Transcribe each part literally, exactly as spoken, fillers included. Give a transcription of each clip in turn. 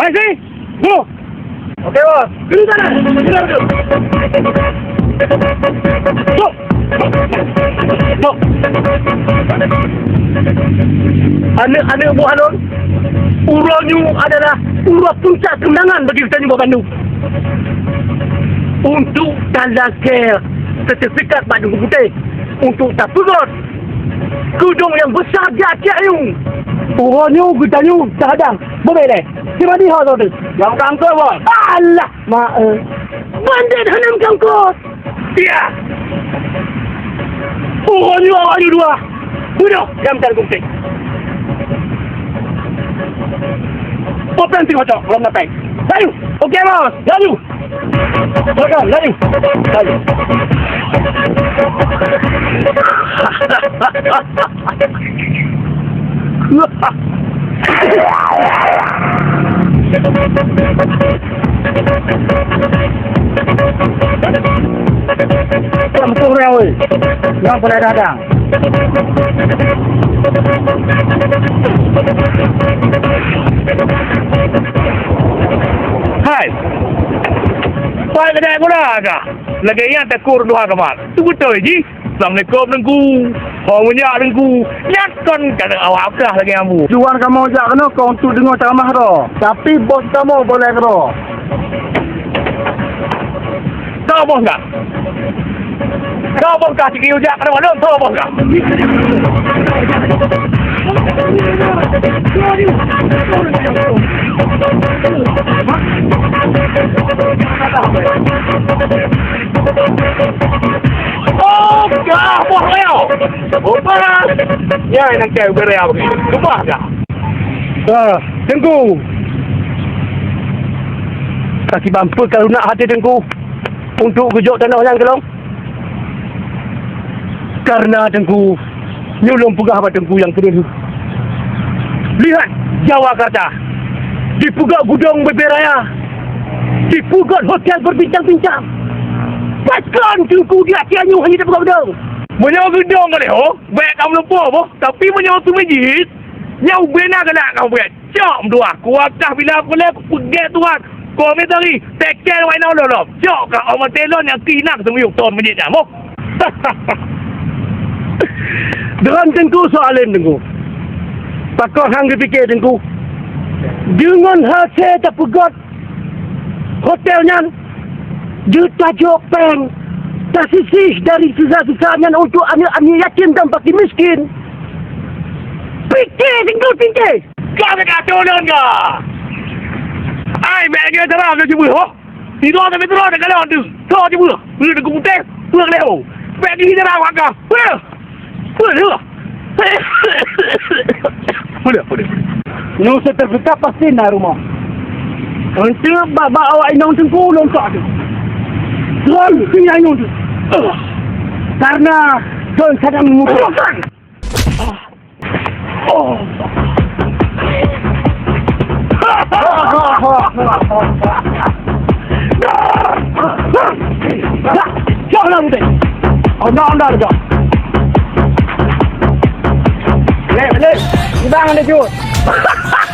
Hai, si! Go! Oke, Bos. Kiri kanan. Kiri kanan. Stop. Stop. Aneuk-aneuk buah lôn, uroe nyoe adalah uroe puncak keunangan bagi geutanyoe bak bandum. Untuk talakée sertifikat bak Teungku Putéh untuk tapeugöt geudong nyang besar di Aceh nyoe. Uroe nyoe geutanyoe tahadang. Bubé lé. Sima di ho tu. Nyang kangkeu, Bos. Alah, ma, eh. Bandét hana meukangkot. Ya. Uroe nyoe awak nyoe dua. Bunoe, nyang meutan geumpéng. Kopeng pih kocok, lom na péng. Laju. Oke, Bos. Laju. Silakan, laju. Laju. Kampung Rawi, nyang peureulée datang. Hai, pai keudai gula kah? Lagée nyan takur dua kamat. Tu beutôi jih. Assalamualaikum, Teungku. Ho meunyo, Teungku. Nyan kon keuneuk awak peugah lagée ambu. Tujuan kamoe jak keunoe kon untuk deungoe ceramah droe. Tapi bos kamoe boleh keudroe. Soe bos kah? Soe bos kah? Sikeu jak keunoe lôn, soe bos kah? Oh, kah, boh raya. Boh raya. Ya, nyan keuh boh raya begini. Leupah kah? Ah, Teungku. Ka kiban peue ka lunak até Teungku untuk geujok tanoh nyan keu lôn? Kareuna Teungku, nyoe lôn peugah bak Teungku nyang keudeh. Lihat, Jawa Karta, dipeugöt gudong bubé raya, dipeugöt hotel berbintang-bintang. Pakon Teungku di Aceh nyoe hana tapeugöt gudong? Meunyoe gudong ka lheueh, bék kamoe lumpoh boh, tapi meunyoe seumeujid, nyan ubé na keuneuk kamoe beuet. Cok meutuah, kuatah bila kulée kupeugét Tuhan. Komét tari, teken wai na lom-lom. Cok ka omat telon nyang kinang seumiyueb thon meujid nyan, moh. Droen Teungku soe além Teungku. Pakon han geupike Teungku. Deungon hasé tapeugöt hotel nyan, jeuet tajok péng, tasisih dari sisa-sisa nyan untuk aneuk-aneuk yatim dan fakir miskin. Pike Teungku, pike! Ka gata tulông ka! Ai, bék lagèe cara lôn jibeuet, ho! Sidroe sabe sidroe takalon teuh. Soe jibeuet? Beuet Teungku Putéh, beuet lé ho! Bék lagèe cara awak ka! Beuet! Beuet, ho! Boleh, boleh. Nyoe sertifikat pasti na rumoh. Untuk bak, bak awak inong Teungku lôn cok teuh. Lôn tinggai nyoe teuh. Karena lôn sadang mengumpulkan. Jom lah, Putéh. Oh, no, no, no. Leh, leh. Ibang ada cut.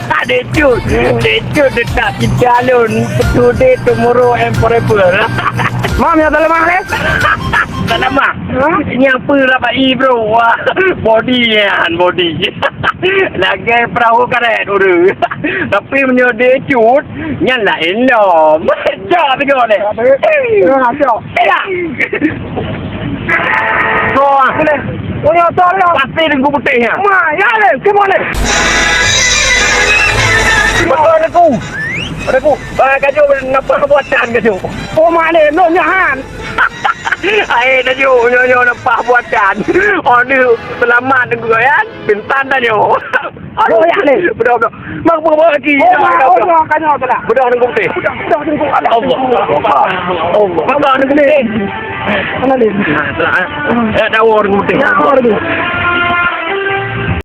Ada cut. Ada cut tetap kita lun. Today, tomorrow, and forever. Mam, ya, salam, leh. Salamah. Hah? Nyan peue rabai, bro? Wah, body nyan, body. Lagèe perahu karet ureueng. Tapi meunyoe dia cut, nyan laén lom. Cok tiga ni. Cok. Iya. Cok. Boleh. Boleh, cok, cok. Pasti Teungku Putéh nyan. Ma, ya le, ke mana? Betul aku. Aku. Ah, kaju, napa buatan kaju? Oh, mana? Lo nyahan. Hai, tanyoe, nyoe, nyoe leupah buatan. Aduh, seulamat Teungku Yan. Pintan tanyoe. Aduh, oh, ya, ni. Beudôh, beudôh. Mak, mak, mak, lagi. Oh, mak, oh, mak, kanyang tu lah. Beudôh Teungku Putéh. Beudôh, beudôh Teungku. Allah. Allah. Beudôh Teungku Putéh. Mana ni? Nah, selah, eh. Eh, dawa Teungku Putéh. Ya, dawa Teungku.